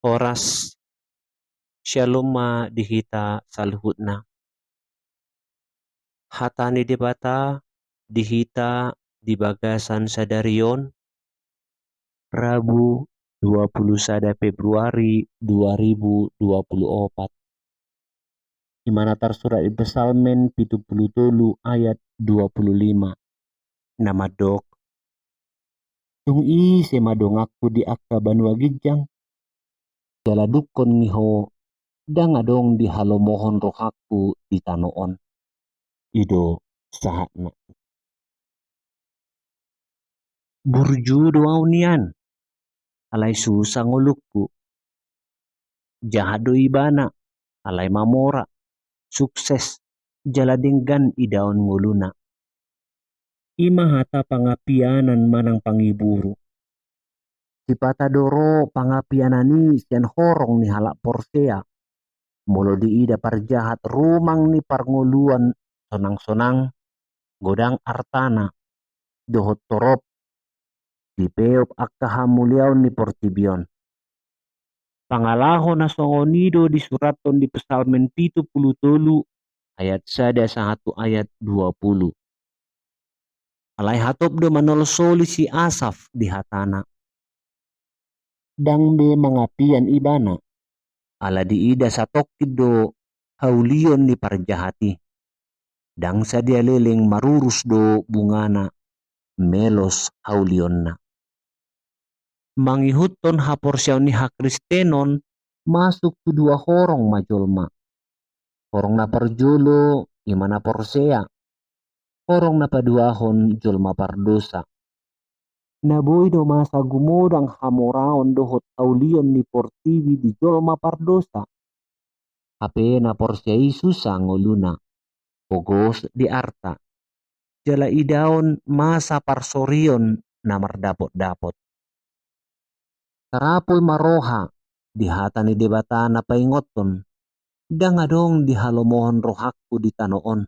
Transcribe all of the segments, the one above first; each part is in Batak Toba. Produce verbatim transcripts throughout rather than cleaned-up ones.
Horas. Syalom ma di hita saluhutna. Hata ni Debata di hita di bagasan sadari on, Rabu dua puluh sada Februari dua ribu dua puluh opat. Ima na tarsurat di Psalmen pitu puluh tolu ayat dua puluh lima. Na mandok: Tung ise ma donganku di angka banua ginjang? Jala dungkon ni ho, ndang adong dihalomohon rohangku di tano on. I do sahatna. Burju do ahu nian, alai susa ngolungku. Jahat do ibana, alai mamora, sukses, jala denggan idaon ngoluna. Ima hata pangapianan manang pangiburu. Sipata do ro pangapianan i sian horong ni halak porsea. Molo diida parjahat rumang ni parngoluan sonang-sonang, godang artana, dohot torop, dipeop angka hamuliaon ni portibi on. Pangalaho na songon i do disurathon di Psalmen pitu puluh tolu ayat sada sahat tu ayat dua puluh. Alai hatop do manolsoli si Asaf di hatana. Ndang be mangapian ibana, ala diida satongkin do haulion ni parjahat i. Ndang sadia leleng marurus do bungana, melos haulionna. Mangihuthon haporseaon ni hakristenon masuk tu dua horong ma jolma. Horong na parjolo ima na porsea. Horong na paduahon jolma pardosa. Na boi do masa gumodang hamoraon dohot haulion ni portibi di jolma pardosa. Hape na porsea i susa ngoluna, pogos di arta, jala idaon masa parsorion na mardapot-dapot. Tarapul ma roha di hata ni Debata na paingothon, ndang adong dihalomohon rohangku di tano on.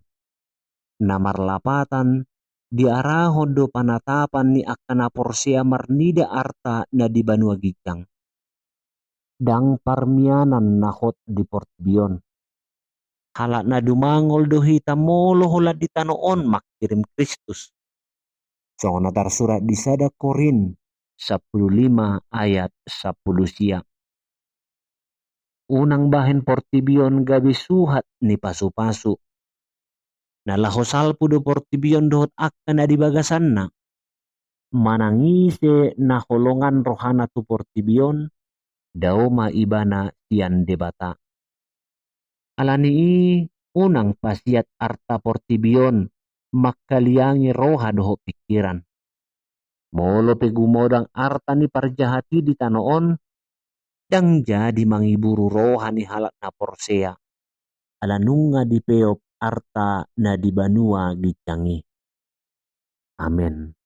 Na marlapatan, diarahon do panatapan ni angka na porsea marnida arta na di banua ginjang. Ndang parmianan na hot di portibi on. Halak na dumangol do hita molo holan di tano on manghirim Kristus. Songon na tarsurat di sada Korint sampulu lima ayat sampulu sia. Unang bahen portibi on gabe suhat ni pasu-pasu. Na laho salpu do portibi on dohot angka na di bagasanna. Manang ise na holongan rohana tu portibi on, dao ma ibana sian Debata. Ala ni i unang pasiat arta portibi on mangkaliangi roha dohot pingkiran. Molo pe gumodang arta ni parjahat i di tano on, ndang jadi mangiburu roha ni halak na porsea, ala nunga dipeop arta na di banua ginjang i. Amen.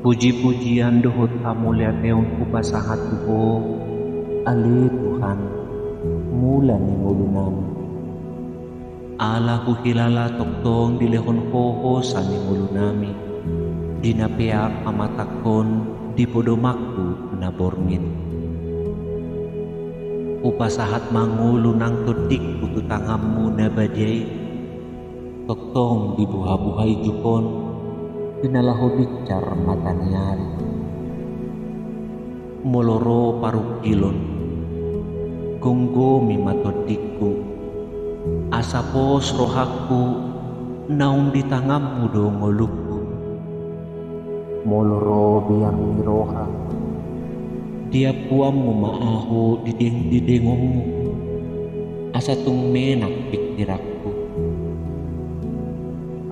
Puji-pujian dohot hamuliateon hupasahat tu Ho, ale Tuhan, mula ni ngolunami. Ala huhilala tongtong dilehon Ho hosa ni ngolunami, di na peak pamatangkon di podomanku na borngin. Hupasahat ma ngolu nang tondingku tu tanganmu na badia i, tongtong dibuhabuhai jupon di na laho binsar mata ni ari. Molo ro parungkilon, gomgomi ma tondingku, asa pos rohangku naung di tanganmu do ngolungku. Molo ro biang ni roha, diampuonmu ma ahu di deng-, di dengonmu, asa tung menak pingkiranku,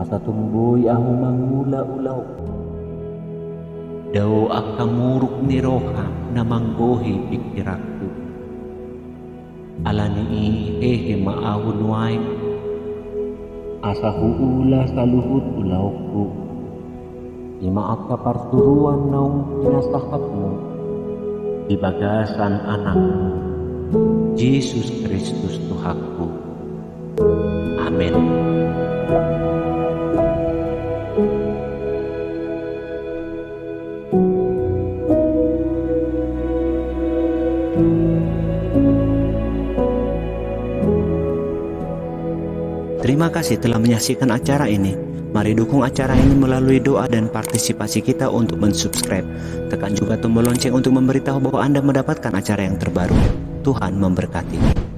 asa tung boi ahu mangula ulaonmu. Dao angka muruk ni roha na manggohi pingkiranku. Ala ni i hehe ma ahu nuaeng, asa huula saluhut ulaonku. I ma angka parturuan naung pinasahatmu di bagasan Anakmu, Jesus Kristus Tuhanku. Amen. Terima kasih telah menyaksikan acara ini. Mari dukung acara ini melalui doa dan partisipasi kita untuk mensubscribe. Tekan juga tombol lonceng untuk memberitahu bahwa Anda mendapatkan acara yang terbaru. Tuhan memberkati.